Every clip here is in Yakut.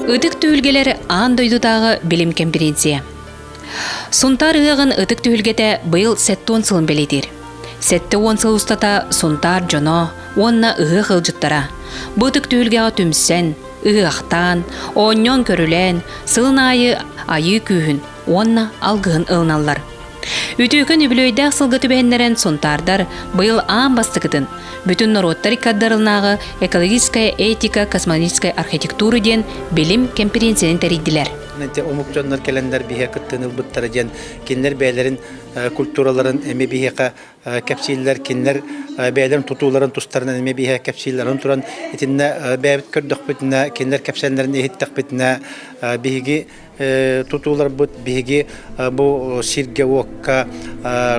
Ытык түһүлгэлэр аан дойдутааҕы билим кэмпириэнсийэ. Сунтаар ыһыаҕын ытык түһүлгэтэ быйыл 70 сылын бэлиэтиир. 70 сыл устата Сунтаар дьоно уонна ыһыах ыалдьыттара бу ытык түһүлгэҕэ түмсэн, ыһыахтаан, оонньоон-көрүлээн, сылын аайы айыы күүһүн уонна алгыһын ылыналлар. Үтүөкэн үбүлүөйдээх сылга түбэһиннэрэн сунтаардар быйыл аан бастакытын бүтүн норуоттар иккардырылнааҕы экологическая этика космологической архитектуры диэн билим кэмпириэнсийэни тэрийдилэр. Омук дьоннор кэлэннэр биһиэхэ кыттыыны ылбыттара диэн кинилэр бэйэлэрин культураларын эмиэ биһиэхэ кэпсииллэр, кинилэр бэйэлэрин тутууларын тустарынан эмиэ биһиэхэ кэпсииллэр. Онон туран итиннэ бэйэбит көрдөхпүтүнэ, кинилэр кэпсээннэрин иһиттэхпитинэ биһиги тутууларбыт биһиги бу сиргэ-уокка,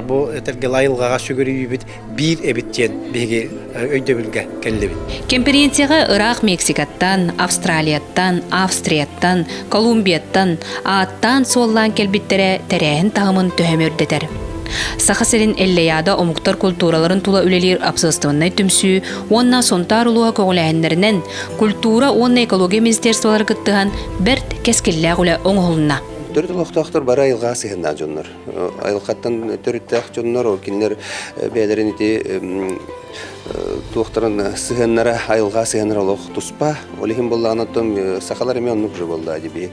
бу этэргэ айылҕаҕа сүгүрүйүүбүт биир эбит диэн биһиги өйдөбүлгэ кэллибит. Кэмпириэнсийэҕэ ыраах Мексикаттан, Австралияттан, Австрияттан, Колумбияттан ааттаан-суоллаан кэлбиттэрэ тэрээһин таһымын төһөмө үрдэтэр. Саха сирин Эллэйаада омуктар культураларын тула үлэлиир общественнай түмсүү уонна Сунтаар улууһа көҕүлээһиннэринэн культура уонна экология министерстволара кыттыһан бэрт кэскиллээх үлэ оҥоһулунна. Төрүт олохтоохтор бары айылҕаҕа сыһыаннаах дьоннор. Айылҕаттан төрүттээх дьоннор, ол кинилэр бэйэлэрин ити туохтарын сыһыаннара, айылҕа сыһыаннара олох туспа. Ол иһин буоллаҕына оттон сахалар эмиэ оннук же буолла дии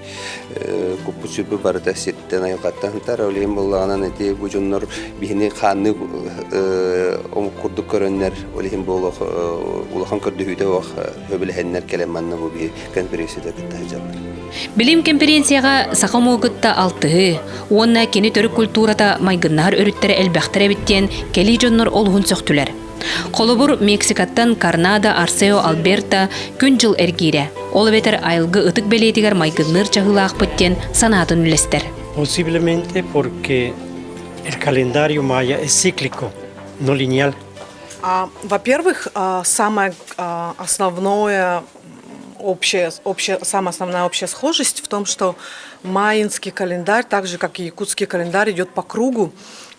куппут сүрбүт барыта сиртэн айылҕаттан сытар. Ол иһин буоллаҕынан ити бу дьоннор биһини хаанныы омук курдук көрөннөр, ол иһин буолуох улахан көрдөһүүтэ суох сөбүлэһэннэр кэлэн манна бу биһи конференцияда кытта сылдьаллар. Билим конференцияҕа саха омугу кытта алтыһыы уонна кини төрүт культурата майгыннаһар өрүттэрэ элбэхтэр эбит диэн кэлии дьоннор олуһун сөхтүлэр. Холобур, Мексикаттан Карнадо Арсео Альберто күн-дьыл эргиирэ, ол эбэтэр айылгы ытык бэлиэтигэр майгынныыр чаһыылаахпыт диэн санаатын үллэстэр. Posiblemente porque el calendario maya es cíclico, no lineal. Во-первых, самое основное общее, общее, самая основная общая схожесть в том, что майинский календарь, так же как и якутский календарь, идет по кругу,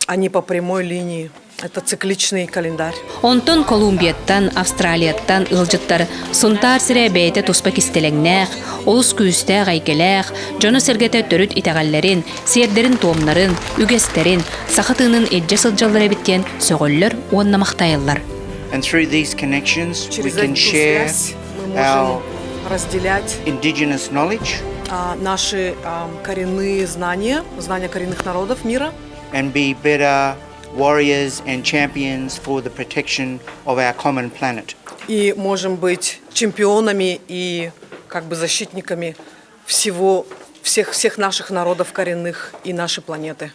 а не по прямой линии. Это цикличный календарь. Онтон Колумбияттан, Австралияттан ыалдьыттар Сунтаар сирэ бэйэтэ туспа кистэлэҥнээх, олус күүстээх эйгэлээх, дьоно-сэргэтэ төрүт итэҕэллэрин, сиэрдэрин-туомнарын, үгэстэрин, саха тыынын илдьэ сылдьаллар эбит диэн сөҕөллөр уонна махтайаллар. And through these connections, Через we can эту share связь мы our можем разделять indigenous knowledge наши коренные знания, знания коренных народов мира, and be better warriors and champions for the protection of our common planet. И можем быть чемпионами и как бы защитниками всего, всех, всех наших народов коренных и нашей планеты.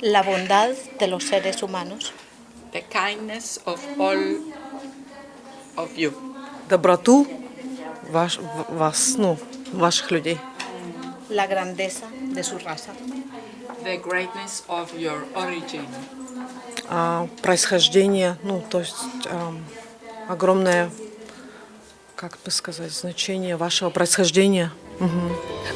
La bondad de los seres humanos. The kindness of all of you. Доброту ваш, вас, ну, ваших людей. La grandeza de su raza. The greatness of your origin. Происхождение, ну, то есть огромное, как бы сказать, значение вашего происхождения.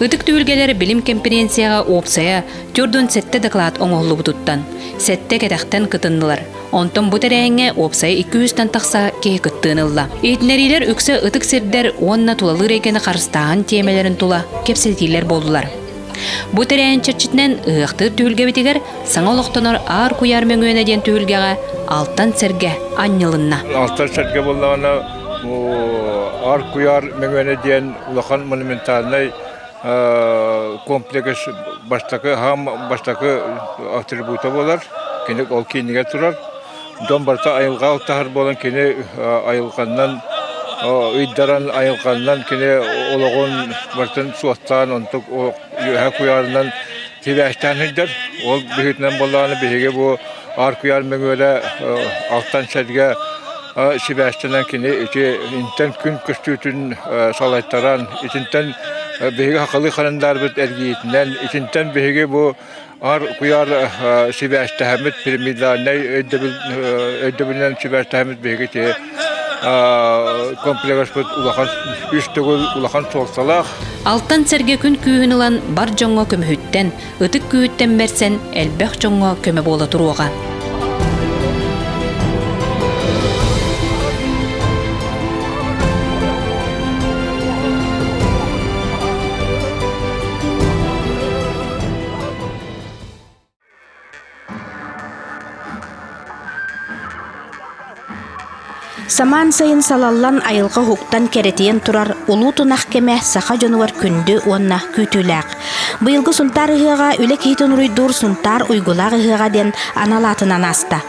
Ытык түһүлгэлэр билим кэмпириэнсийэҕэ уопсайа 47 доклад оҥоһуллубутуттан, сэттэ кэтэхтэн кытыннылар. Онтон бу тэрээһиҥҥэ уопсайа 200-тэн тахса киһи кыттыыны ылла. Иһитиннэриилэр үксэ ытык сирдэр уонна тулалыыр эйгэни харыстааһын тиэмэлэрин тула кэпсэтиилэр буоллулар. Бу тэрээһин чэрчитинэн ыһыахтыыр түһүлгэбитигэр саҥа олохтонор Аар куйаар мөҥүөнэ диэн түһүлгэҕэ Алтан сэргэ анньылынна. Алтан сэргэ буоллаҕына Аар куйаар мөҥүөнэ диэн улахан монументальнай комплекс бастакы хаам бастакы атрибута буолар. Кини ол киинигэр турар. Дьон барыта айылҕа алтаһар буолан кини айылҕаннан ыйдаран айылҕаннан кини олоҕун барытын суоттаан онтук үөһэ куйаарынан сибээстээн сылдьар. Ол быһыытынан буоллаҕына биһиги бу Аар куйаар мөҥүөлэ алтан сэргэ сибээстэнэн кини ити интэн күн көстүүтүн салайтаран итинтэн биһиги хахалыы харандаарбыт эргийиитинэн итинтэн биһиги бу Аар куйаар сибээстэһэммит пирамидальнай өйдөбүл өйдөбүлүнэн сибээстэһэммит биһиги ити комплекспыт улахан үс төгүл улахан суолталаах. Алтан сэргэ күн күүһүн ылан бар дьоҥҥо көмүһүттэн, ытык күүһүттэн бэрсэн элбэх дьоҥҥо көмө буола туруоҕа. Самаан сайын салаллан айылҕа уһуктан кэрэтийэн турар улуу тунах кэмэ саха дьонугар күндү уонна күүтүүлээх. Быйылгы Сунтаар ыһыаҕа үлэ киһитин уруйдуур Сунтаар уйгулаах ыһыаҕа диэн анал аатынан ааста.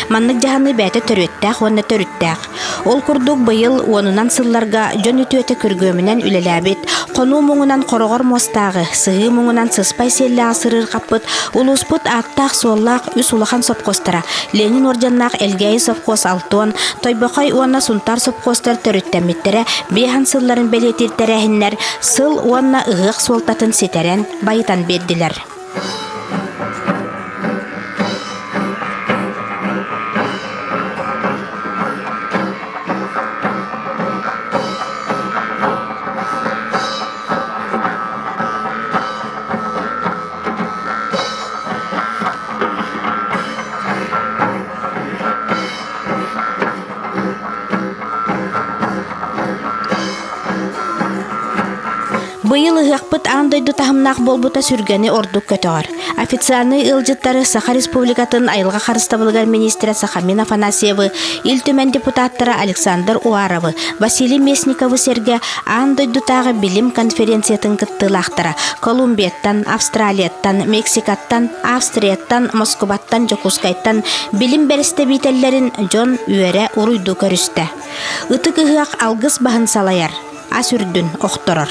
Маннык дьаһаныы бэйэтэ төрүөттээх уонна төрүттээх. Ол курдук быйыл уонунан сылларга дьон үтүөтэ күргүөмүнэн үлэлээбит, хонуу муҥунан хороҕор муостааҕы, сыһыы муҥунан сыспай сиэллээҕи сырыырҕаппыт улууспут ааттаах-суоллаах үс улахан сопхуостара Ленин уордьаннаах Элгээйи сопхуос Алтон, Тойбохой уонна Сунтаар сопхуостар төрүттэммиттэрэ биэһэн сылларын бэлиэтиир тэрээһиннэр сыл уонна ыһыах суолтатын ситэрэн, байытан биэрдилэр. Быйыл ыһыахпыт аан дойду таһымнаах буолбута сүргэни ордук көтөҕөр. Официальнай ыалдьыттары Саха Республикатын айылҕа харыстабылыгар министрэ Сахамин Афанасьевы, Ил Түмэн депутаттара Александр Уаровы, Василий Местниковы сэргэ аан дойдутааҕы билим конференциятын кыттыылаахтара Колумбияттан, Австралияттан, Мексикаттан, Австрияттан, Москубаттан, Дьокуускайтан билим бэрэстэбиитэллэрин дьон үөрэ уруйдуу көрүстэ. Ытык ыһыах алгыс баһын салайар, ас үрдүн охторор.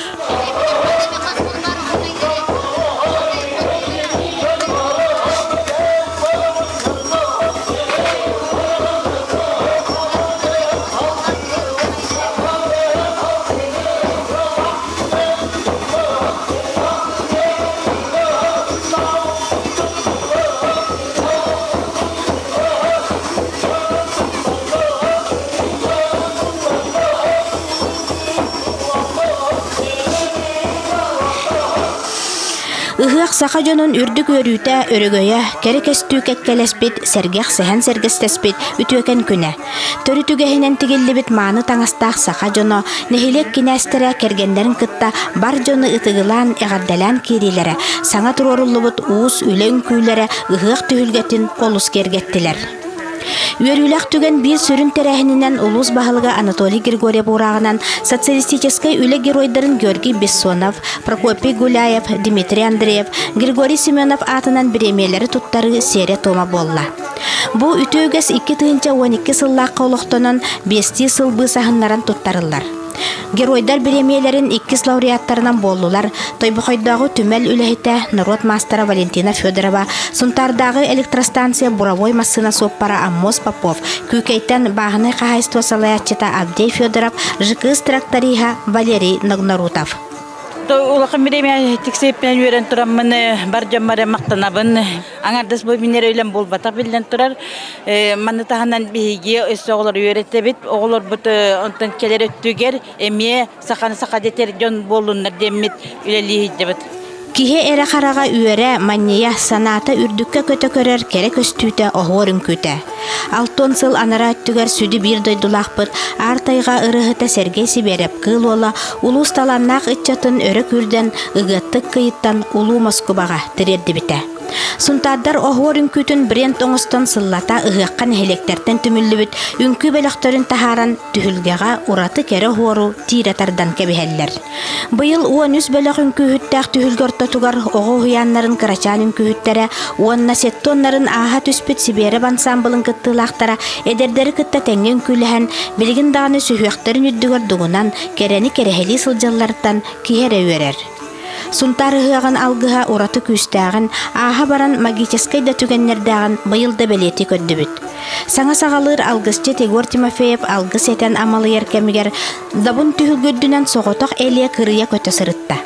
Ыһыах саха дьонун үрдүк үөрүүтэ, өрөгөйө, кэрэ кэстүү кэккэлэспит, сэргэх сэһэн сэргэстэспит үтүөкэн күнэ. Төрүт үгэһинэн тигиллибит мааны таҥастаах саха дьоно, нэһилиэк кинээстэрэ кэргэннэрин кытта бар дьону ытыгылаан, эҕэрдэлээн киириилэрэ, саҥа туруоруллубут уус үлэ үҥкүүлэрэ ыһыах түһүлгэтин олус киэргэттилэр. Үөрүүлээх түгэн биир сүрүн тэрээһининэн улуус баһылыга Анатолий Григорьев уурааҕынан социалистическай үлэ геройдарын Георгий Бессонов, Прокопий Гуляев, Дмитрий Андреев, Григорий Семенов аатынан бириэмийэлэри туттарыы сиэрэ-туома буолла. Бу үтүө үгэс 2012 сыллаахха олохтонон, биэстии сыл быысаһыннаран туттарыллар. Геройдар бириэмийэлэрин иккис лауреаттарынан буоллулар Тойбохойдооҕу түмэл үлэһитэ, норуот маастара Валентина Федорова, Сунтаардааҕы электростанция буровой массыына суоппара Аммос Попов, Күүкэйтэн бааһынай хаһаайыстыба салайааччыта Авдей Федоров, ЖКС тракториһа Валерий Ногнорутов. Улахан бириэмэ тиксиэппинэн үөрэн тураммын бар дьоммор махтанабын. Аҥардас бу мин эрэ үлэм буолбатах биллэн турар. Маны таһынан биһиги өссө оҕолору үөрэтэбит. Оҕолорбут онтон кэлэр өттүгэр эмиэ саханы саха дэтэр дьон буоллуннар диэммит үлэлии сылдьабыт. Киһи эрэ хараҕа үөрэ, манньыйа, санаата үрдүккэ көтө көрөр кэрэ көстүүтэ оһуор үҥкүүтэ. Алтон сыл анараа өттүгэр сүдү биир дойдулаахпыт Аар тайҕа ырыаһыта Сергей Сибиэрэп Кыыл Уола улуус талааннаах ыччатын өрө күүрдэн ыгыаттык кыйыттан Улуу Москубаҕа тириэрдибитэ. Сунтаардар оһуор үҥкүүтүн бренд оҥостон сыллата ыһыахха нэһилиэктэртэн түмүллүбүт үҥкүү бөлөхтөрүн таһааран түһүлгэҕэ ураты кэрэ оһуору тиирэ тардан кэбиһэллэр. Быйыл 13 бөлөх үҥкүүһүттээх түһүлгэ ортотугар оҕо уһуйааннарын кырачаан үҥкүүһүттэрэ уонна сеттоннарын ааһа түспүт Сибиэрэп ансаамбылын кыттыылаахтара эдэрдэри кытта тэҥҥэ үҥкүүлэһэн, билигин даҕаны сүһүөхтэрин үрдүгэр дугунан, кэрэни кэрэһэлии сылдьалларыттан киһи эрэ үөрэр. Сунтаар ыһыаҕын алгыһа ураты күүстээҕин, ааһа баран магическай да түгэннэрдээҕин быйыл да бэлиэтии көрдүбүт. Саҥа саҕалыыр алгысчыт Егор Тимофеев алгыс этэн амалыйар кэмигэр Добун түһүлгэ үрдүнэн соҕотох элиэ кырыйа көтө сырытта.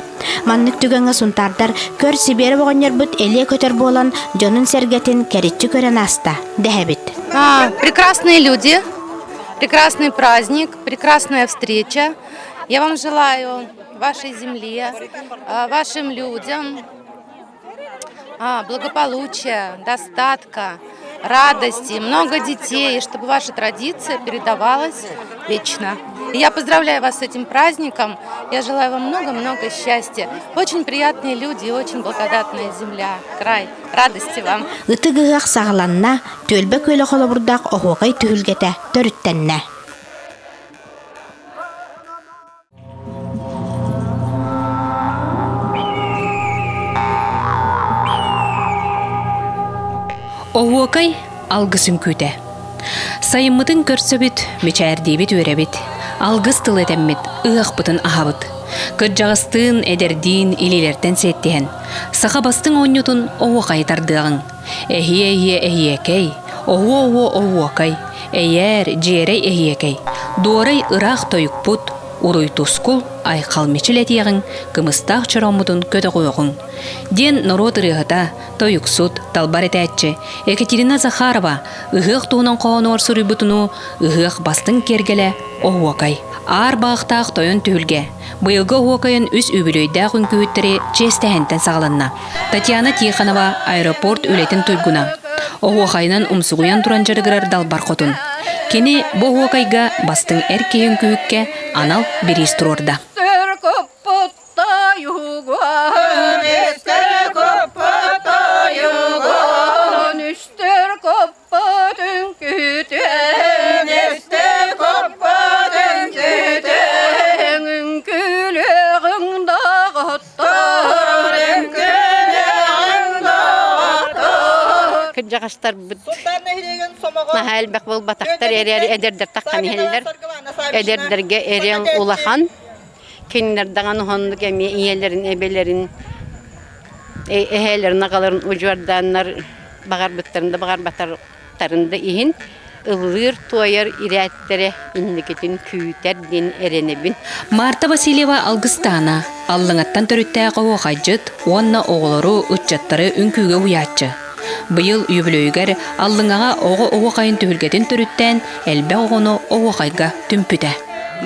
Маннык түгэҥҥэ сунтаардар көр Сибиэрэп оҕонньорбут элиэ көтөр буолан дьонун-сэргэтин кэриччи көрөн ааста дэһэбит. Прекрасные люди, прекрасный праздник, прекрасная встреча. Я вам желаю вашей земле, вашим людям благополучия, достатка, радости, много детей, чтобы ваша традиция передавалась вечно. Я поздравляю вас с этим праздником. Я желаю вам много-много счастья. Очень приятные люди и очень благодатная земля, край. Радости вам! Ытык ыһыах саҕаланна, түөлбэ күөлэ холобурдаах оһуокай түһүлгэтэ төрүттэннэ. Оһуокай алгыс үҥкүүтэ. Сайыммытын көрсөбүт, мичээрдиибит үөрэбит, алгыс тыл этэммит, ыһыахпытын аһабыт. Кырдьаҕастыын, эдэрдиин илиилэртэн сиэттиһэн, саха бастыҥ оонньуутун оһуохайы тардыаҕыҥ. Эһиэ-эһиэ эһиэкэй, оһуо-оһуо оһуокай, эйээр, дьиэрэй эһиэкэй, дуорай ыраах тойукпут, уруй тускул, айхал мичил этиэҕиҥ, кымыстаах чорооммутун көтөҕүөҕүҥ диэн норуот ырыаһыта, тойуксут, талбар этээччи Екатерина Захарова ыһыах туһунан хоһоонугар суруйбутунуу ыһыах бастыҥ киэргэлэ оһуокай. Аар баахтаах тойон түһүлгэ быйылгы оһуокайын үс үбүлүөйдээх үҥкүүһүттэри чиэстэһэнтэн саҕаланна. Татьяна Тихонова аэропорт үлэтин туйгуна. Оһуохайынан умсугуйан туран дьарыгырар далбар хотун. Кини бу оһуокайга бастыҥ эр киһи үҥкүүһүккэ анал бириис туруорда. Кырдьаҕастарбыт наһаа элбэх буолбатахтар эрээри эдэрдэр таххан иһэллэр. Эдэрдэргэ эриэн улахан. Кинилэр даҕаны уһуннук эмиэ ийэлэрин, эбэлэрин, эһээлэрин, аҕаларын удьуордааннар баҕарбыттарын да баҕарбатахтарын да иһин ыллыыр-туойар ирээттэрэ инникитин күүтэр диэн эрэнэбин. Марта Васильева Алгыстаана Аллыҥаттан төрүттээх оһуохайдьыт уонна оҕолору, ыччаттары үҥкүүгэ уһуйааччы. Быйыл үбүлүөйүгэр Аллыҥаҕа оҕо оһуохайын түһүлгэтин төрүттээн элбэх оҕону оһуохайга түмпүтэ.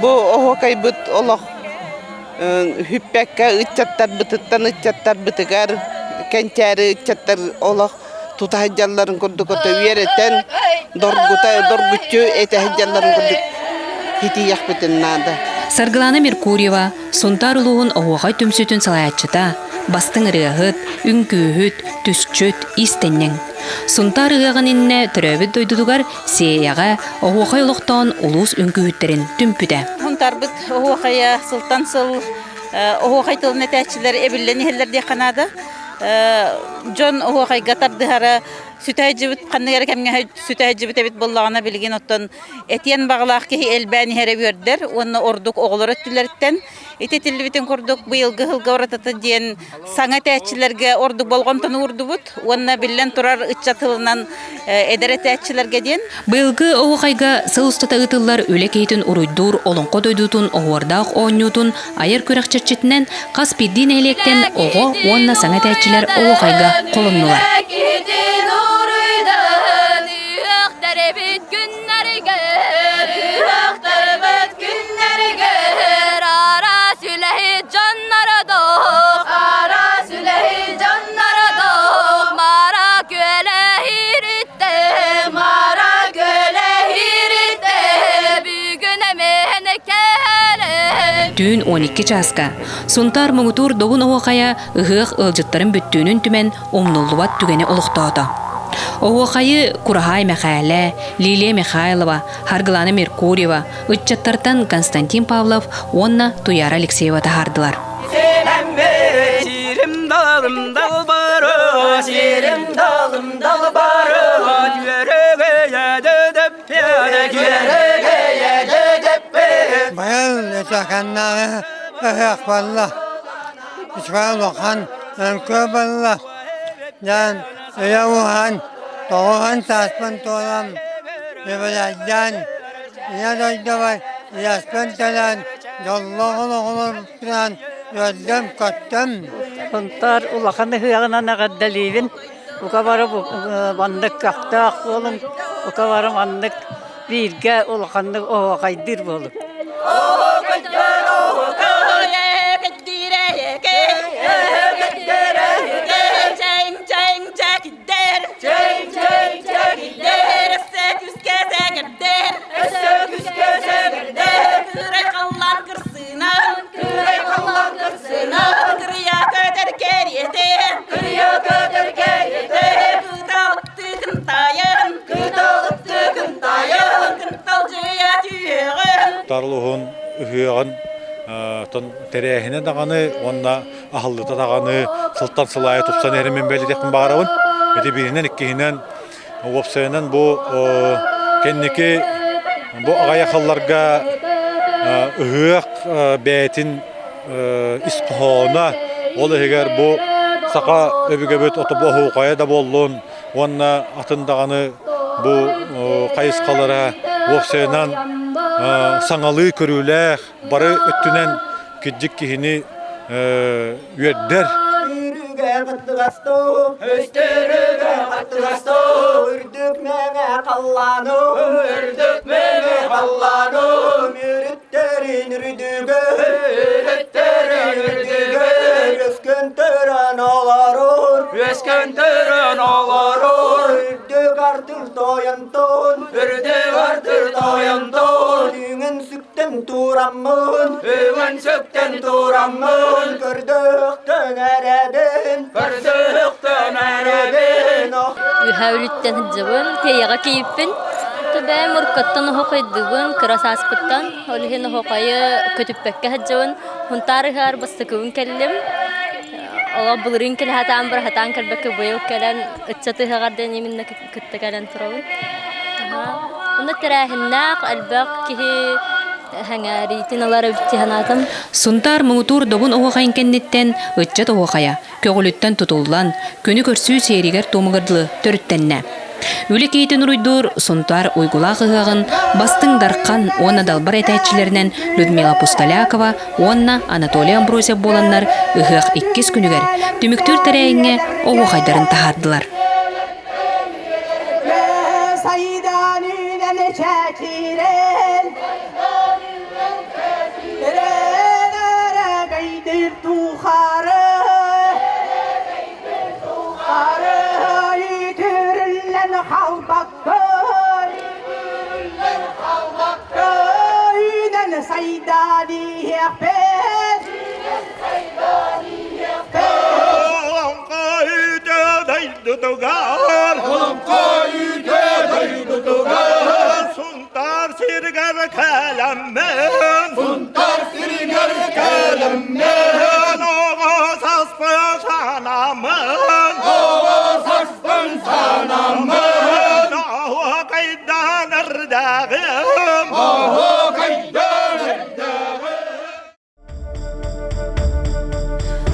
Бу оһуокайбыт олох хүппэккэ ыччаттарбытыттан ыччаттарбытыгар кэнчээри ыччаттар олох тута сылдьалларын курдук ото үөрэтэн доргута доргуччу этэ сылдьалларын курдук итийэхпитин наада. Саргылана Меркурьева Сунтаар улууһун оһуохай түмсүүтүн салайааччыта, бастыҥ ырыаһыт, үҥкүүһүт, түсчүт, иистэнньэҥ. Сунтаар ыһыаҕын иннэ төрөөбүт дойдутугар Сиэйэҕэ оһуохай олохтоон улуус үҥкүүһүттэрин түмпүтэ. Сунтаарбыт оһуохайа сылтан сыл оһуохай тылын этээччилэр эбиллэн иһэллэр диэххэ наада. Дьон оһуохайга тардыһара сүтэһдьибит ханнык эрэ кэмҥэ сүтэһдьибит эбит буоллаҕына билигин оттон этиэн баҕалаах киһи элбээн иһэрэ үөрдэр уонна ордук оҕолор өттүлэриттэн ити этиллибитин курдук быйылгы сылга уратыта диэн саҥа этээччилэргэ ордук болҕомтону уурдубут уонна биллэн турар ыччат тылынан эдэр этээччилэргэ диэн. Быйылгы оһуохайга сыл устата ыытыллар үлэ киһитин уруйдуур олоҥхо дойдутун оһуордаах оонньуутун айар күрэх чэрчитинэн хас биирдии нэһилиэктэн оҕо уонна саҥа этээччилэр оһуохайга холоннулар. Түүн 12 чааска Сунтаар муҥутуур добун оһуохайа ыһыах ыалдьыттарын бүттүүнүн түмэн умнуллубат түгэни олохтоото. Оһуохайы Кураһаай Мэхээлэ, Лилия Михайлова, Харгылана Меркурьева, ыччаттартан Константин Павлов уонна Туяра Алексеева таһаардылар. Сирим далым далбары, сирим далым далбары, Быйыл Исаканнааҕы ыһыах буолла. Үчүгэй улахан үҥкүү буолла. Дьон үйэ уһаан, тоҕуһун сааспын туолан, үбүлэйдээн, ийэ дойдубар иэспин төлөөн, дьоллоох олоҕурбутунан үөрдүм-көттүм. Сунтаар улахан ыһыаҕынан эҕэрдэлиибин. Бука бары маннык көхтөөх буолуҥ, бука бары маннык бииргэ улаханнык оһуохайдыыр буолуҥ. Тарлуһун ыһыаҕын тэрээһинэ даҕаны уонна аһыллыта даҕаны сылтан сыл аайы тупсан иһэрин мин бэлиэтиэхпин баҕарабын. Ити бииринэн, иккиһинэн. Уопсайынан бу кэнники бу аҕыйах сылларга ыһыах бэйэтин ис хоһооно, ол иһигэр бу саха өбүгэбит отобоһуохайа да буоллун уонна атын даҕаны бу хайысхалара уопсайынан саҥалыы көрүүлээх, бары өттүнэн кирдьик киһини үөрдэр. Үрдүк мэҥэ халлаану, үрдүк мэҥэ халлаану, мүрүттэрин үрдүгэр, үрүттэрин үрдүгэр, үөскэн төрөн олорор, үөскэн төрөн олорор, үрдүк артыр тойонтон, үрдүк артыр тойонтон, үҥэн сүктэн тураммын, үҥэн сүктэн тураммын, көрдөөхтөн эрэбин, көрдөөхтөн эрэбин. Үһэ үлүттэн сылдьабын, тиэйэҕэ киирбин. Бэйэм уруккаттан оһохойдубун, кыра сааспыттан. Ол иһин оһохойу көтүппэккэ сылдьабын. Хунтаар ыһыар бастакыбын кэллим. Олох былырыын кэлэ сатаан быраһатаан кэлбэккэ быйыл кэлэн ыччат ыһыаҕар диэн именно кытта кэлэн турабын. Онно тэрээһиннээх элбэх киһи сэҥээриитин ылар эбит дии санаатым. Сунтаар муҥутуур добун оһуохайын кэнниттэн ыччат оһуохайа көҕүлүттэн тутуллан, күнү көрсүү сиэригэр-туомугар дылы төрүттэннэ. Үлэ киһитин уруйдуур Сунтаар уйгулаах ыһыаҕын бастыҥ дархан уонна далбар этээччилэринэн Людмила Пустолякова уонна Анатолий Амбросьев буоланнар ыһыах иккис күнүгэр түмүктүүр тэрээһиҥҥэ оһуохайдарын таһаардылар. Сунтаар сиригэр кэлэммин Сунтаар сиригэр кэлэммин Оҕо саспын санаммын Оҕо саспын санаммын Оһуокайдаан эрдэҕим Оһуокайдаан эрдэҕим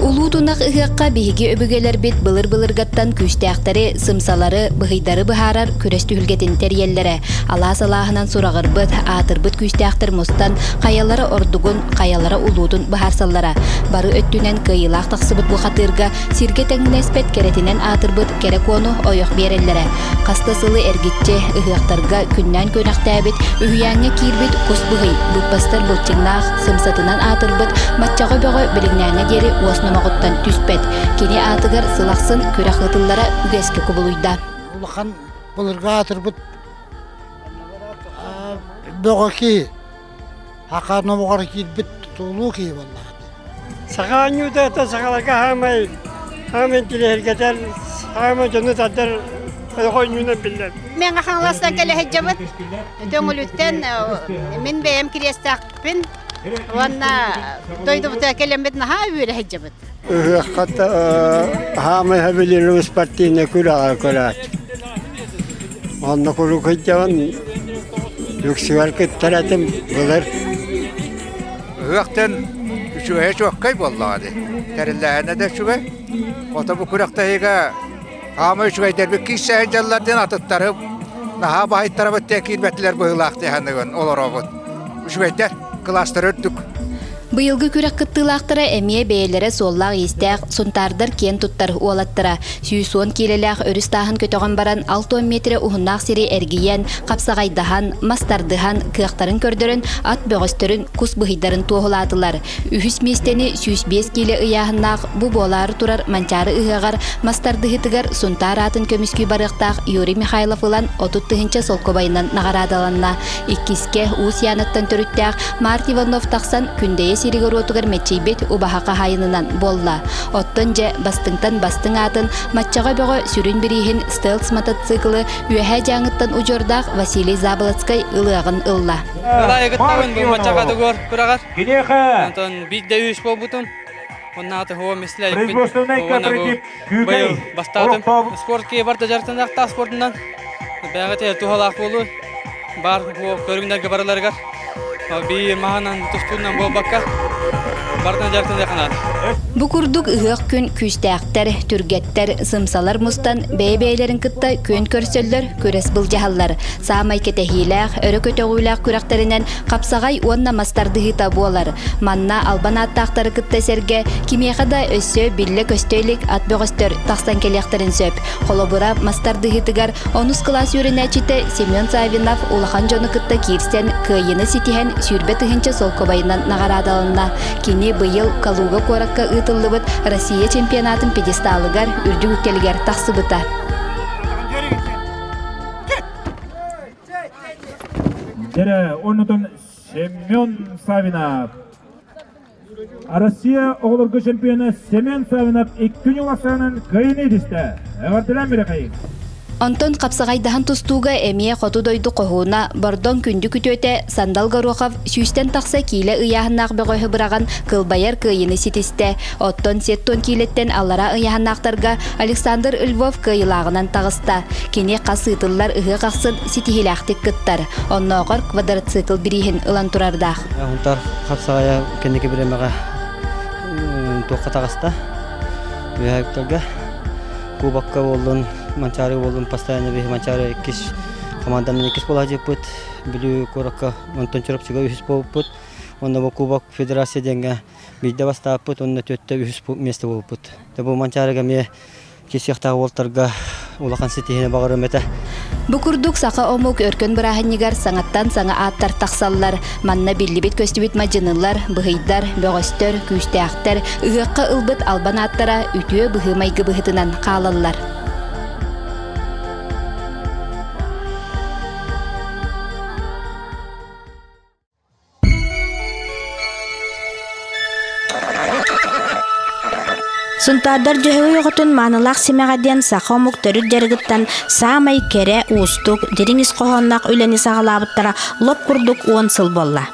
Улуу тунах ыһыахха биһиги өбүгэлэрбит былыр-былыргаттан күүстээхтэри, сымсалары, быһыйдары быһаарар күрэс түһүлгэтин тэрийэллэрэ. Алаас алааһынан сураҕырбыт, аатырбыт күүстээхтэр мустан, хайалара ордугун, хайалара улуутун быһаарсаллара. Бары өттүнэн кыайыылаах тахсыбыт бухатыырга сиргэ тэҥнэспэт кэрэтинэн аатырбыт кэрэ куону ойох биэрэллэрэ. Хас да сылы эргиччи ыһыахтарга күннээн күөнэхтээбит, үһүйээҥҥэ киирбит кус быһый, быыппастар былчыҥнаах, сымсатынан аатырбыт Маччаҕа Бөҕө билиҥнээҥҥэ диэри уос номоҕуттан түспэт. Кини аатыгар сыл ахсын күрэх ыытыллара үгэскэ кубулуйда. Улахан былыргы аатырбыт бөҕө киһи, аха номоҕор киирбит тулуу киһи буоллаҕа. Саха оонньуута это сахаларга хаамай хаамай интириэһиргэтэр, хаамай дьону тардар оонньуунан биллэр. Мен Хаҥаластан кэлэ сылдьабыт. Төҥүлүттэн мин бэйэм кириэстээхпин уонна дойдубутугар кэлэммит наһаа үөрэ сылдьабыт. Ыһыахха хаамай хабилируус партийнай күрэҕэ көрөөччү. Онно куруук сылдьабын, үксүгэр кыттар этим былыр. Ыһыахтан үчүгэйэ чуоккай буоллаҕа дии. Тэриллээһинэ да үчүгэй. Ото бу күрэхтэһиигэ хаамай үчүгэйдэрбит киирсэ сылдьаллар диэн атыттары наһаа баһыйтарабыт диэн киирбэтилэр быһыылаах дии саныыбын олоробут. Үчүгэйдэр, кылаастара үрдүк. Быйылгы күрэх кыттыылаахтара эмиэ бэйэлэрэ суоллаах-иистээх, сунтаардар киэн туттар уолаттара. 110 киилэлээх өрүс тааһын көтөҕөн баран, 60 миэтэрэ уһуннаах сири эргийэн, хапсаҕайдаһан, мас тардыһан, кыахтарын көрдөрөн, ат бөҕөстөрүн, кус быһыйдарын туоһулаатылар. Үһүс миэстэни 105 киилэ ыйааһыннаах бу буолаары турар Манчаары ыһыаҕар мас тардыһыытыгар Сунтаар аатын көмүскүү барыахтаах Юрий Михайлов ылан 30 тыһыынча солкуобайынан наҕараадаланна. Иккискэ Уус Яныттан төрүттээх Март Иванов тахсан Күндэйэ сиригэр-уотугар мэччийбит убаһа хаһаайынынан буолла. Оттон дьэ бастыҥтан бастыҥ аатын Маччаҕа бөҕө сүрүн бирииһин стелс мотоциклы Үөһээ Дьааҥыттан удьуордаах Василий Заболоцкай ылыаҕын ылла. Ылайыгыттабын бу Маччаҕа тугуор күрэҕэр. Онтон биирдэ үс буолбутум. Оннааты хуо мислэйпин. Уонна бу быйыл бастаатым. Спорт киһи барда дьарыктаныахтаах спордунан. Бэйэҕитигэр туһалаах буолуо. Баар көрүҥнэргэ барыларыгар бии маһынан тустуунан буолбакка барытынан дьарыктаныахха наада. Бу курдук ыһыах күн күүстээхтэр, түргэттэр, сымсалар мустан бэйэ-бэйэлэрин кытта күөн көрсөллөр, күрэс былдьаһаллар. Саамай кэтэһиилээх, өрө көтөҕүүлээх күрэхтэринэн хапсаҕай уонна мас тардыһыыта буолар. Манна албан ааттаахтары кытта сэргэ кимиэхэ да өссө биллэ-көстө илик ат бөҕөстөр тахсан кэлиэхтэрин сөп. Холобура, мас тардыһыытыгар онус кылаас үөрэнээччитэ Семен Савинов улахан дьону кытта киирсэн кыайыыны ситиһэн 20 000 солкуобайынан наҕараадаланна. Кини быйыл Калуга куоракка ыытыллыбыт Россия чемпионатын пьедесталыгар үрдүк үктэлигэр тахсыбыта. Дьэрэ, оннутун Семен Савинов. Россия оҕолорго чемпиона Семен Савинов икки ньуласаанын кыайыыны итистэ. Эҕэрдэлээн бирэхэйин. Онтон хапсаҕайдаһан тустууга эмиэ хоту дойду хоһууна Бордоҥ күндү күтүөтэ Сандал Горохов сүүстэн тахса киилэ ыйааһыннаах бөҕөһү быраҕан кылбайар кыайыыны ситистэ. Оттон сеттон киилэттэн аллара ыйааһыннаахтарга Александр Львов кыайыылааҕынан таҕыста. Кини хас ыытыллар ыһыах ахсын ситиһиилээхтик кыттар. Оннооҕор квадроцикл бирииһин ылан турардаах. Хунтар хапсаҕайа кэнники бириэмэҕэ туохха таҕыста. Үөһээктэргэ кубокка буоллун, Манчаары буоллун, постоянно биһи Манчаары иккис команданан иккис буола сылдьыппыт. Бүлүү куоракка онтон Чурапчыга үһүс буолбуппут. Уонна бу Кубок Федерация диэҥҥэ биирдэ бастаабыппыт уонна түөртэ үһүс миэстэ буолбуппут. Бу Манчаарыга эмиэ киирсиэхтээх уолтарга улахан ситиһиини баҕарыам этэ. Бу курдук саха омук өркөн бырааһынньыгар саҥаттан саҥа ааттар тахсаллар. Манна биллибит-көстүбүт мадьынылар, быһыйдар, бөҕөстөр, күүстээхтэр ыһыахха ылбыт албан ааттара үтүө быһыы-майгы быһыытынан хаалаллар. Сунтаардар Дьөһөгөй оҕотун маанылаах симэҕэ диэн саха омук төрүт дьарыгыттан саамай кэрэ, уустук, дириҥ ис хоһоонноох үлэни саҕалаабыттара лоп курдук уон сыл буолла.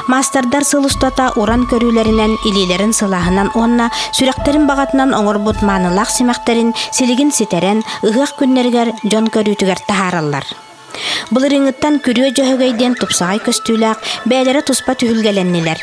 Маастардар сыл устата уран көрүүлэринэн, илиилэрин сылааһынан уонна сүрэхтэрин баҕатынан оҥорбут маанылаах симэхтэрин силигин ситэрэн, ыһыах күннэригэр дьон көрүүтүгэр таһаараллар. Былырыыҥҥыттан Күрүө Дьөһөгөй диэн тупсаҕай көстүүлээх, бэйэлэрэ туспа түһүлгэлэннилэр.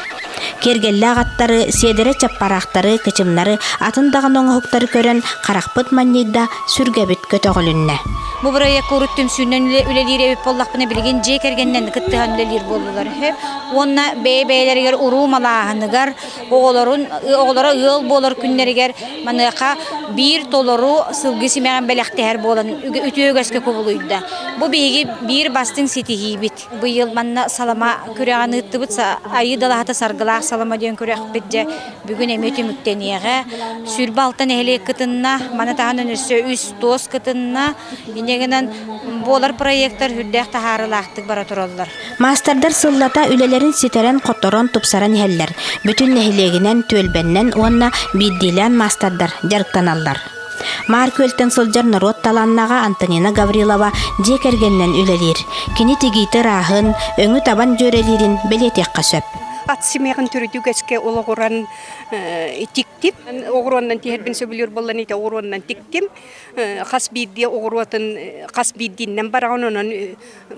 Киэргэллээх аттары, сиэдэрэ чаппараахтары, кычымнары, атын даҕаны оҥоһуктары көрөн харахпыт манньыйда, сүргэбит көтөҕүлүннэ. Бу бырайыакка урут түмсүүнэн үлэлиир эбит буоллахпына, билигин дьиэ кэргэнинэн кыттыһан үлэлиир буоллулар үһү. Уонна бэйэ-бэйэлэригэр уруу малааһыныгар, оҕолорун оҕолоро ыал буолар күннэригэр маныаха биир толору сылгы симэҕин бэлэхтэһэр буолан үтүө үгэскэ кубулуйда. Бу биһиги биир бастыҥ ситиһиибит. Быйыл манна салама күрэҕин ыыттыбыт. Айыы далаһата саргылаах салама диэн күрэхпит дьэ бүгүн эмиэ түмүктэниэҕэ. 26 нэһилиэк кытынна, маны таһынан өссө үс туос кытынна. Инньэ гынан буолар проектар үрдээх таһаарыылаахтык бара тураллар. Маастардар сыллата үлэлэрин ситэрэн-хоторон, тупсаран иһэллэр. Бүтүн нэһилиэгинэн, түөлбэннэн уонна биирдиилээн маастардар дьарыктаналлар. Маар Күөлтэн сылдьар норуот талааннааҕа Антонина Гаврилова дьиэ кэргэнинэн үлэлиир. Кини тигиитэ ырааһын, өҥү табан дьүөрэлиирин бэлиэтиэххэ сөп. Ат симэҕин төрүт үгэскэ олоҕуран тиктим. Оҕуруоннан тиһэрбин сөбүлүүр буоллан ити оҕуруоннан тиктим. Хас биирдии оҕуруотун хас биирдииннэн бараҕын онон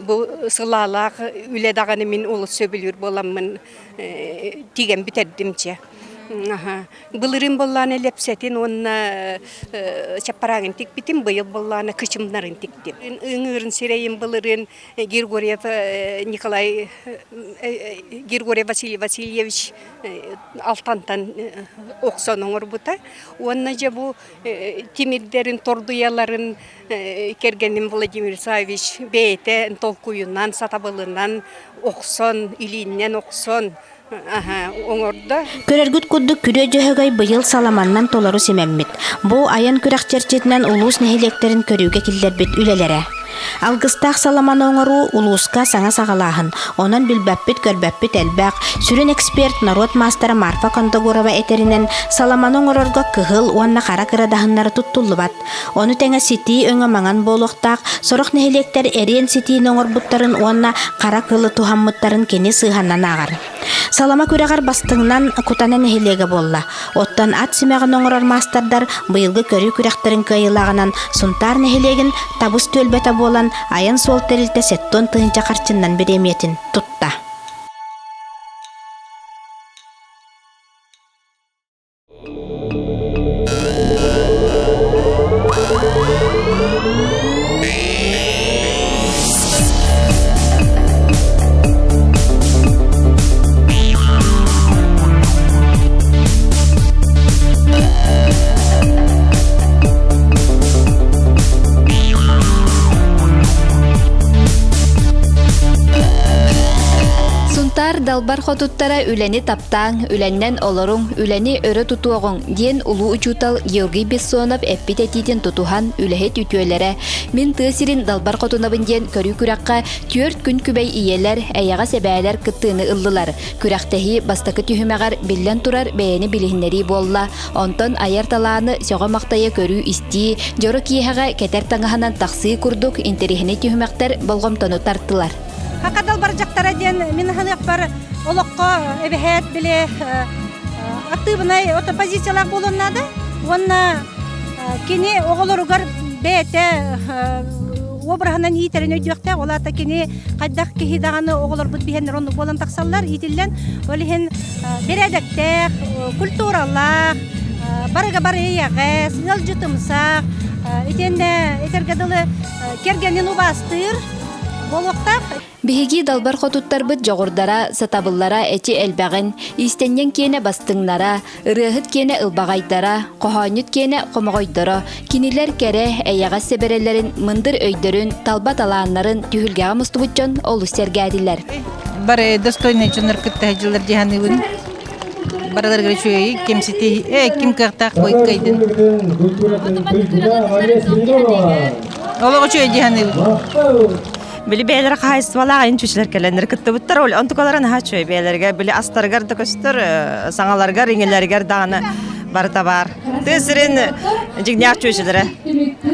Бу сылаалаах үлэ даҕаны мин олус сөбүлүүр буоламмын тигэн бүтэрдим чэ. Былырыын буоллаана лэпсэтин уонна чаппараагын тикпитим, быйыл буоллаана кычымнарын тиктим. Ыҥыырын сирэйин былырыын Григорьев Николай Григорий Василий Васильевич Алтантан охсон оҥорбута. Уонна дьэ бу тимирдэрин, тордуйаларын кэргэним Владимир Савич бэйэтэ толкуйунан, сатабылынан охсон, илииннэн охсон оҥордо. Көрөргүт курдук Күрүө Дьөһөгөй быйыл саламаннан толору симэммит. Бу айан күрэх чэрчитинэн улуус нэһилиэктэрин көрүүгэ киллэрбит үлэлэрэ. Алгыстаах саламаны оҥоруу улууска саҥа саҕалааһын, онон билбэппит-көрбөппүт элбэх. Сүрүн эксперт, норуот маастара Марфа Кондогурова этэринэн, саламаны оҥорорго кыһыл уонна хара кырадаһыннары туттуллубат. Ону тэҥэ ситии өҥө маҥан буолуохтаах, сорох нэһилиэктэр эриэн ситиини оҥорбуттарын уонна хара кылы туһаммыттарын кини сыыһанан ааҕар. Салама күрэҕэр бастыҥынан Кутана нэһилиэгэ буолла. Оттон ат симэҕин оҥорор маастардар быйылгы көрүү күрэхтэрин кыайыылааҕынан Сунтаар нэһилиэгин Табыс түөлбэтэ буолан, айан суол тэрилтэ сэттон тыһыынча харчыннан бириэмийэтин тутта. Сунтаар далбар хотуттара үлэни таптааҥ, үлэннэн олоруҥ, үлэни өрө тутуоҕуҥ диэн улуу учуутал Георгий Бессонов эппит этиитин тутуһан үлэһит үтүөлэрэ Мин тыа сирин далбар хотунабын диэн көрүү күрэххэ түөрт күн күбэй ийэлэр, эйэҕэс эбээлэр кыттыыны ыллылар. Күрэхтэһии бастакы түһүмэҕэр биллэн турар бэйэни билиһиннэрии буолла. Онтон айар талааны сөҕө-махтайа көрүү-истии, дьоро киэһэҕэ кэтэр таҥаһынан тахсыы курдук интэриэһинэй түһүмэхтэр болҕомтону тартылар. Хака далбар дьахтара диэн мин аһыныахпар олоххо эбэһээт били актыыбынай позициялаах буолуон наада уонна кини оҕолоругар бэйэтэ обраһынан иитэрин өйдүөхтээх ол аата кини хайдах киһи даҕаны оҕолорбут биһэннэр оннук буолан тахсаллар иитиллэн ол иһин бэрээдэктээх культуралаах барыга бары эйэҕэс ыалдьытымсах итиэннэ этэргэ дылы кэргэнин убаастыыр буолуохтаах Биһиги далбар хотуттарбыт дьоҕурдара, сатабыллара эчи элбэҕин, иистэнньэҥ киэнэ бастыҥнара, ырыаһыт киэнэ ылбаҕайдара, хоһоонньут киэнэ хомоҕойдоро, кинилэр кэрэ, эйэҕэс сэбэрэлэрин, мындыр өйдөрүн, талба талааннарын түһүлгэҕэ мустубут дьон олус сэргээтилэр. Бары достойный дьоннор кытта дьыллар дьаһаныыбын. Барыларыгар үчүгэй, ким сити, э, ким кыахтаах кыайдын. Олох үчүгэй дьаһаныыбын. Били бэйэлэрэ хаһаайыстыбалаах айын чүчүлэр кэлэннэр кыттыбыттар. Ол онтукалара наһаа үчүгэй бэйэлэргэ били астарыгар да көстөр, саҥаларыгар, иҥэлэригэр даҕаны барыта баар. Тыа сирин дьиҥнээх чүөчүлэрэ.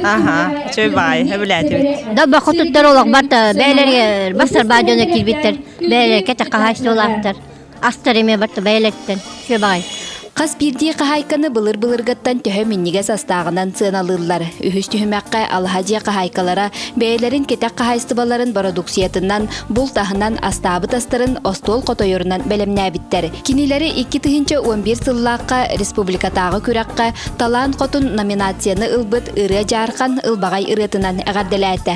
Аха, үчүгэй баай, өбүлээтибит. Да бакытыттар олох барта бэйэлэригэр бастар баа дьоно киирбиттэр. Бэйэлэрэ кэтэх хаһаайыстыбалаахтар. Астар эмиэ барта бэйэлэриттэн үчүгэй баҕайы. Хас биирдии хаһаайканы былыр-былыргыттан төһө минньигэс астааҕынан сыаналыыллар. Үһүс түһүмэххэ алаһа дьиэ хаһаайкалара бэйэлэрин кэтэх хаһаайыстыбаларын бородууксуйатынан, булт аһынан астаабыт астарын остуол хотойорунан бэлэмнээбиттэр. Кинилэри 2011 сыллаахха республикатааҕы күрэххэ Талаан Хотун номинацияны ылбыт Ырыа Дьаархан ылбаҕай ырыатынан эҕэрдэлээтэ.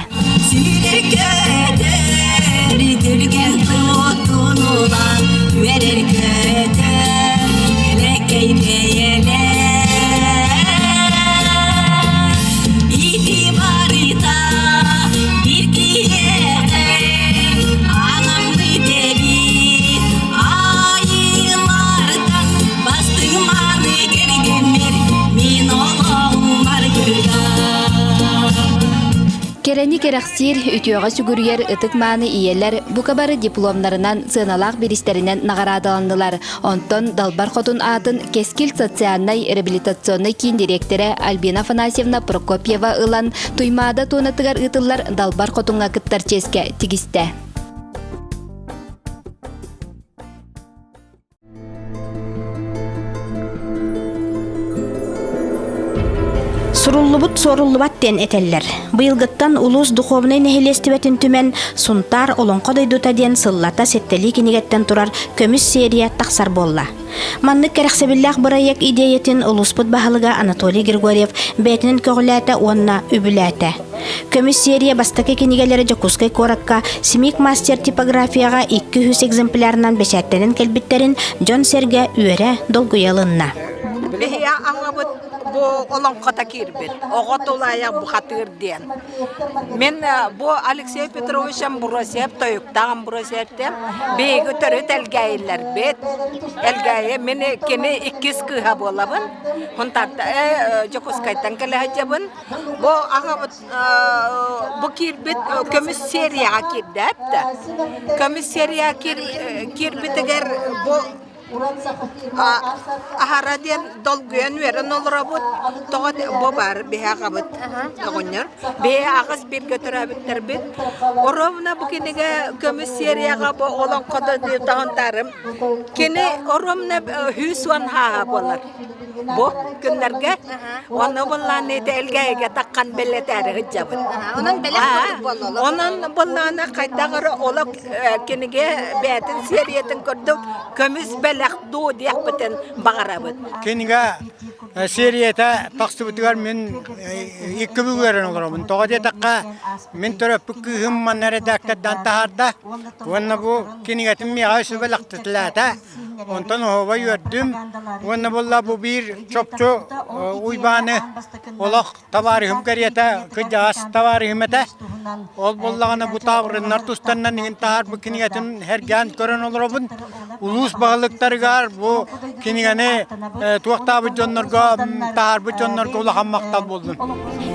Кэрэни кэрэхсиир, үтүөҕэ сүгүрүйэр ытык-мааны ийэлэр бука бары дипломнарынан, сыаналаах бириистэринэн наҕараадаланнылар. Онтон Далбар Хотун аатын Кэскил социальнай реабилитационнай киин дириэктэрэ Альбина Афанасьевна Прокопьева ылан Туймаада туонатыгар ыытыллар Далбар Хотуҥҥа кыттар чиэскэ тигистэ. Суруллубут суоруллубат диэн этэллэр. Быйылгыттан улуус духовнай нэһилиэстибэтин түмэн Сунтаар Олоҥхо дойдута диэн сыллата сэттэлии кинигэттэн турар көмүс серия тахсар буолла. Маннык кэрэхсэбиллээх бырайыак идиэйэтин улууспут баһылыга Анатолий Григорьев бэйэтинэн көҕүлээтэ уонна үбүлээтэ. Көмүс серия бастакы кинигэлэрэ Дьокуускай куоракка Смик мастер типографияҕа 200 экземплярынан бэчээттэнэн кэлбиттэрин дьон-сэргэ үөрэ, долгуйа ылынна. Биһиги аҕабыт бу олоҥхото киирбит, оҕо тулаайах бухатыыр диэн. Мин бу Алексей Петрович Амбросьев тойуктаах Амбросьевтэн биһиги төрүт Элгээйилэрбит. Элгээйи мин кини иккис кыыһа буолабын. Хунтарта Дьокуускайтан кэлэ сылдьабын. Бу аҕабыт бу киирбит көмүс серияҕа киирдэ да. Көмүс серияҕа киирбитигэр бу Аһара диэн долгуйан үөрэн олоробут. Тоҕо бу баар биһи аҕабыт оҕонньор. Биһи аҕыс бииргэ төрөөбүттэрбит. Оруобуна бу кинигэ көмүс серияҕа бу олоҥхото таһынтаарым. Кини оруобуна 110 хааһа буолар. Бу күннэргэ онно буллааны элгээйгэ таххан бэлэтээри сылдьабыт. Онон бэлэх курдук буолла. Онон буллааны хайдах эрэ олох кинигэ бэйэтин сериятын курдук көмүс бэлэх дуу диэхпитин баҕарабыт. Кинигэ серията тахсыбытыгар мин икки бүк үөрэн олоробун. Тоҕо диэтэххэ, мин төрөппүт кыыһым манна редактордаан таһаарда уонна бу кинигэтин миэхэ сүбэлэхтэтилээтэ. Онтон оһуоба үөрдүм уонна буолла бу биир чопчу Уйбааны олох табаарыһым кэриэтэ кырдьаҕас табаарыһым этэ. Ол буоллаҕына бу таабырыннар тустарынан иҥин таһаарбыт кинигэтин сэргээн көрөн олоробун. Улуус баһылыктарыгар бу кинигэни туохтаабыт дьоннорго таһаарбыт дьоннорго улахан махтал буоллун.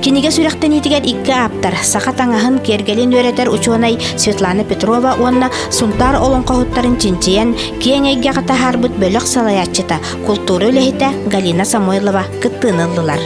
Кинигэ сүрэхтэниитигэр икки ааптар, саха таҥаһын, киэргэлин үөрэтэр учуонай Светлана Петрова уонна Сунтаар олоҥхоһуттарын чинчийэн, киэҥ эйгэҕэ таһаарбыт бөлөх салайааччыта, култуура үлэһитэ Галина Самойлова кыттыыны ыллылар.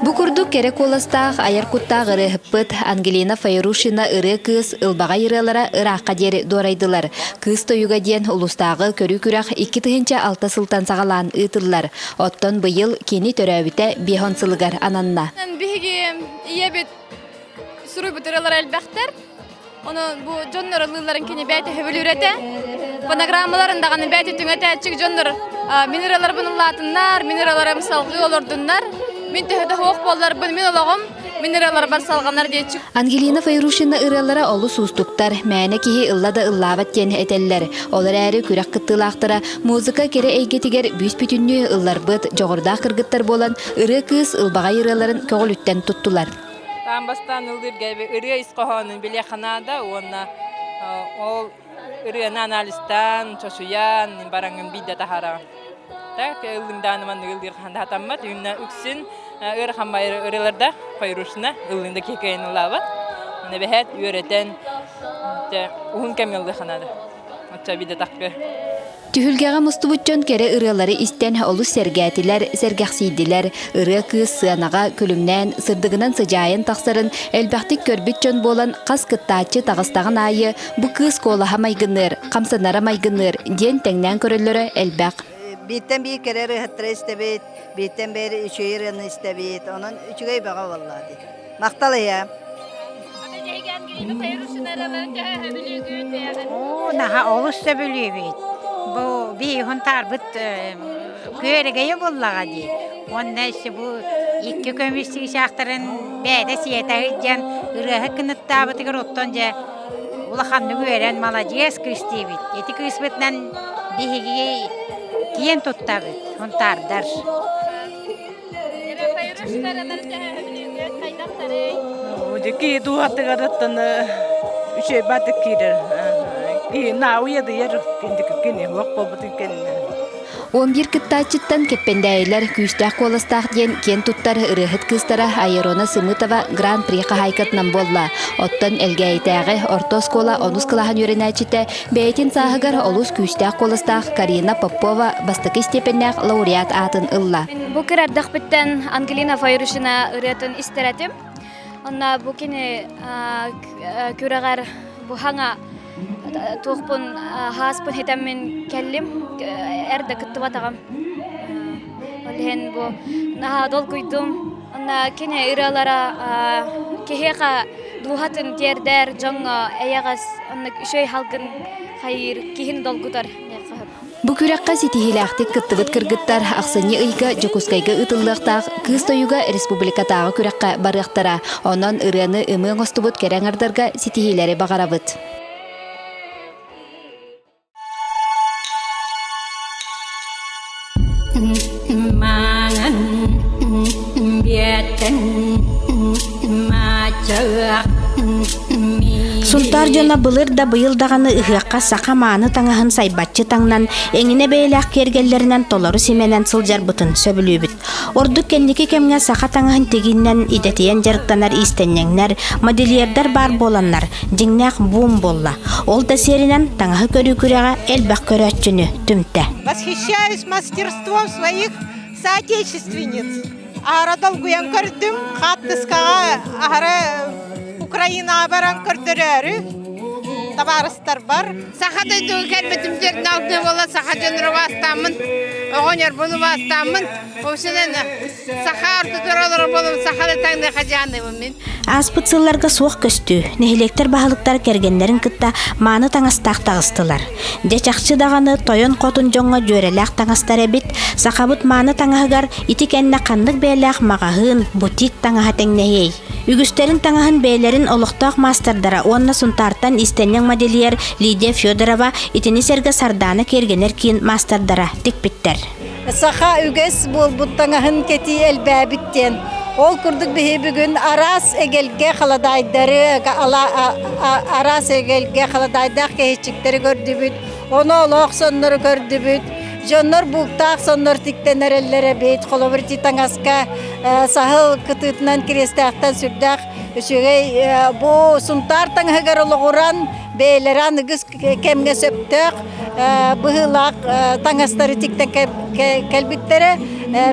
Бу курдук кэрэ куоластаах, айар куттаах ырыаһыппыт Ангелина Файрушина ырыа кыыс ылбаҕай ырыалара ыраахха диэри дуорайдылар. Кыыс тойуга диэн улуустааҕы көрүү күрэх 2006 сылтан саҕалаан ыытыллар. Оттон быйыл кини төрөөбүтэ 50 сылыгар ананна. Биһиги ийэбит суруйбут ырыалара элбэхтэр. Ону бу дьоннор ылыыларын кини бэйэтэ сөбүлүүр этэ. Фонограммаларын даҕаны бэйэтэ түҥэтээччик дьоннор мин ырыаларбын ыллаатыннар, мин ырыаларым салгыы олордуннар, мин төһө да суох буолларбын, мин олоҕум мин ырыаларбар салҕанар диэччик. Ангелина Файрушина ырыалара олус уустуктар, мээнэ киһи ылла да ыллаабат диэн этэллэр. Ол эрээри күрэх кыттыылаахтара музыка кэрэ эйгэтигэр бүүс-бүтүннүү ылларбыт дьоҕурдаах кыргыттар буолан, ырыа кыыс ылбаҕай ырыаларын көҕүлүттэн туттулар. Таан бастаан ыллыырга ырыа ис хоһоонун билиэххэ наада уонна ол ырыаны анализтаан, чочуйан бараҥҥын биирдэ таһаараҕын. Так ыллыҥдааны маннык ыллыыр хаһан да сатаммат. Үннэ үксүн ыарахан ырыаларда Файрушина ыллыҥда киһи кыайан ыллаабат. Уонна бэһээт үөрэтэн уһун кэмҥэ ыллыахха наада. Оччо биирдэ тахпы. Түһүлгэҕэ мустубут дьон кэрэ ырыалары истэн олус сэргээтилэр, сэргэхсийдилэр. Ырыа кыыс сыанаҕа күлүмнээн, сырдыгынан сыдьаайан тахсарын элбэхтик көрбүт дьон буолан хас кыттааччы таҕыстаҕын аайы бу кыыс куолаһа майгынныыр, хамсанара майгынныыр диэн тэҥнээн көрөллөрө элбэх. Бииртэн биир кэрэ ырыаһыттары истэбит, бииртэн биир үчүгэй ырыаны истэбит. Онон үчүгэй бөҕө буолла дии. Махтал ийэ. Наһаа олус сөбүлүүбүт. Бу биһиги таарбыт күөрэгэйэ буоллаҕа дии. Уонна өссө бу икки көмүс чыычаахтарын бэйэтэ сиэтэ сылдьан ырыаһыт кыныттаабытыгар оттон дьэ улаханнык үөрэн маладьыас кыыс диибит. Ити кыыспытынан биһиги киэн туттабыт, хунтаардар. Дьэки дууһатыгар үчүгэй баатык киирэр. Киһи науйадыйар кини уох буолбутун кэннэ. 11 кыттааччыттан Кэппэндээйилэр күүстээх куоластаах диэн киэн туттар ырыаһыт кыыстара Айрона Сымытова Гран-при хаһаайкатынан буолла. Оттон Элгээйитээҕи орто оскуола онус кылааһын үөрэнээччитэ Бэйэтин сааһыгар олус күүстээх куоластаах Карина Попова бастакы степеннээх лауреат аатын ылла. Бу кырардахпыттан Ангелина Файрушина ырыатын истэр этим. Онно бу кини күрэҕэр бу хаҥа туохпун хааспын хитэммин кэллим. Эрдэ кыттыбатаҕым. Ол иһин бу наһаа долгуйдум. Онно кини ырыалара киһиэхэ дууһатын тиэрдэр, дьоҥҥо эйэҕэс, оннук үчүгэй халгын хайыыр, киһини долгутар диэххэ сөп. Бу күрэххэ ситиһиилээхтик кыттыбыт кыргыттар ахсынньы ыйга Дьокуускайга ыытыллыахтаах Кыыс тойуга республикатааҕы күрэххэ барыахтара. Онон ырыаны ымыы оҥостубут кэрэ аҥардарга ситиһиилэри баҕарабыт. Маҥан биэттэн маачаах. Сунтаар дьоно былыр да быйыл даҕаны ыһыахха саха мааны таҥаһын сайбаччы таҥнан, эҥинэ бэйэлээх киэргэллэринэн толору симэнэн сылдьарбытын сөбүлүүбүт. Ордук кэнники кэмҥэ саха таҥаһын тигиинэн идэтийэн дьарыктанар иистэнньэҥнэр, модельердар баар буоланнар, дьиҥнээх бум буолла. Ол да сиэринэн таҥаһы көрүү күрэҕэ элбэх көрөөччүнү түмтэ. Восхищаюсь мастерством своих соотечественниц. Аһара долгуйан көрдүм, хааттыскаҕа аһара Украинаҕа баран көрдөрөөрү табаарыстарбар. Саха дойдуга кэлбитим дьэрин алтыы буола саха дьонун убаастааммын, оҕонньорбун убаастааммын, Общинан саха ортотугар олорор буолум, саханы таҥныаха дьааныбын мин. Ааспыт сылларга суох көстүү, нэһилиэктэр баһылыктара кэргэннэрин кытта мааны таҥастаах таҕыстылар. Дьэ чахчы даҕаны тойон-хотун дьоҥҥо дьүөрэлээх таҥастар эбит, сахабыт мааны таҥаһыгар ити кэннэ ханнык бэйэлээх маҕаһыын, бутик таҥаһа тэҥнэһиэй? Үгүстэрин таҥаһын бэйэлэрин олохтоох маастардара уонна Сунтаартан иистэнньэҥ модельер Лидия Федорова итини сэргэ Сардаана киэргэнэр киин маастардара тикпиттэр. Саха үгэс буолбут таҥаһын кэтии элбээбит диэн. Ол курдук биһи бүгүн араас эгэлгэ халадаайдары, араас эгэлгэ халадаайдаах кэһиччиктэри көрдүбүт, ону олох соннору көрдүбүт. Дьоннор бууктаах соннор тиктэн эрэллэр эбит. Холобур, ити таҥаска саһыл кытыытынан кириэстээхтэн сүрдээх үчүгэй бу Сунтаар таҥаһыгар олоҕуран бэйэлэрэ аныгыс кэмҥэ сөптөөх быһыылаах таҥастары тиктэн кэлбиттэрэ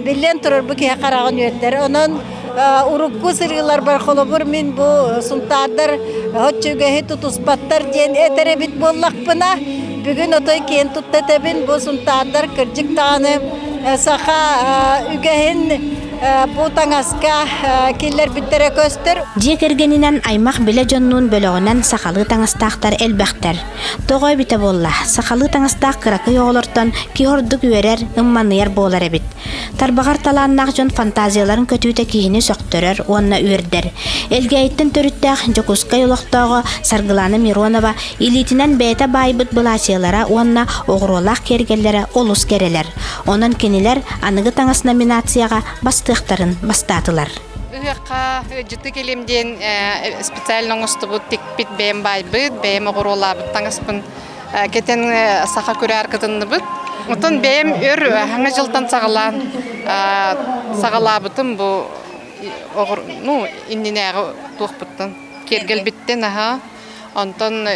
биллэн турар бу киһи хараҕын үөрдэр. Онон урукку сырыыларбар холобур мин бу сунтаардар оччо үгэһи тутуспаттар диэн этэр эбит буоллахпына, бүгүн отой киэн тутта этэбин бу сунтаардар кырдьык даҕаны саха үгэһин бу таҥаска киллэрбиттэрэ көстөр. Дьиэ кэргэнинэн аймах билэ дьоннуун бөлөҕүнэн сахалыы таҥастаахтар элбэхтэр. Тоҕо эбитэ буолла, сахалыы таҥастаах кыракый оҕолортон киһи ордук үөрэр, ымманыйар буолар эбит. Тарбаҕар талааннаах дьон фантазияларын көтүүтэ киһини сөхтөрөр уонна үөрдэр. Элгээйиттэн төрүттээх Дьокуускай олохтооҕо Саргылана Миронова илиитинэн бэйэтэ баайбыт былаачыйалара уонна оҕуруолаах киэргэллэрэ олус кэрэлэр. Онон кинилэр аныгы таҥас номинацияҕа бастыахтарын бастаатылар. Ыһыахха ыалдьыты кэлим диэн специально оҥостубут тикпит бэйэм баайбыт, бэйэм оҕуруолаабыт таҥаспын кэтэн саха күрээр кытынныбыт. Оттон бэйэм өр хаҥа дьылтан саҕалаан саҕалаабытым бу ну иннинээҕи туохпуттан киэргэлбиттэн аһа онтон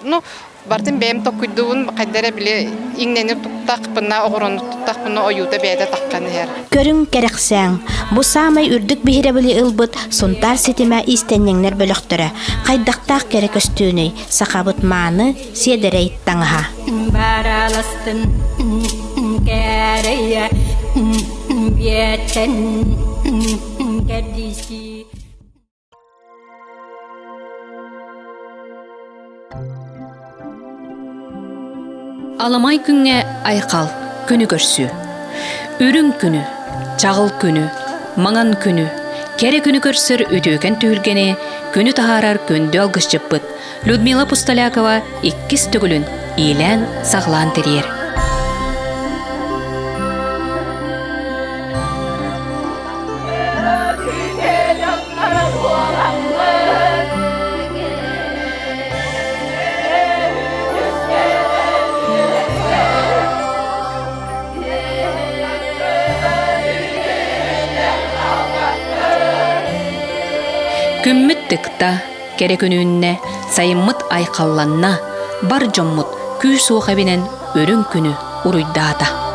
ну Бартын бэйэм токкуйдуубун хайда эрэ били иҥнэни туттахпына, оҕуруону туттахпына ойуута бэйэтэ таххан иһэр. Көрүҥ кэрэхсээҥ, бу саамай үрдүк биһирэбили ылбыт Сунтаар ситимэ иистэнньэҥнэр бөлөхтөрө. Хайдахтаах кэрэ көстүүнүй, сахабыт мааны, сиэдэрэй таҥаһа. Бараластын кэрэйэ биэттэн кэрдиси Аламай күҥҥэ айхал, күнү көрсүү. Үрүҥ күнү, чаҕыл күнү, маҥан күнү, кэрэ күнү көрсөр үтүөкэн түһүлгэни күнү таһаарар күндү алгысчыппыт Людмила Пустолякова иккис төгүлүн иилээн-саҕалаан тэрийэр. Күммүт тыкта, кэрэ күнүүннэ, сайыммыт айхалланна, бар дьоммут күүс-уох эбинэн үрүҥ күнү уруйдаата.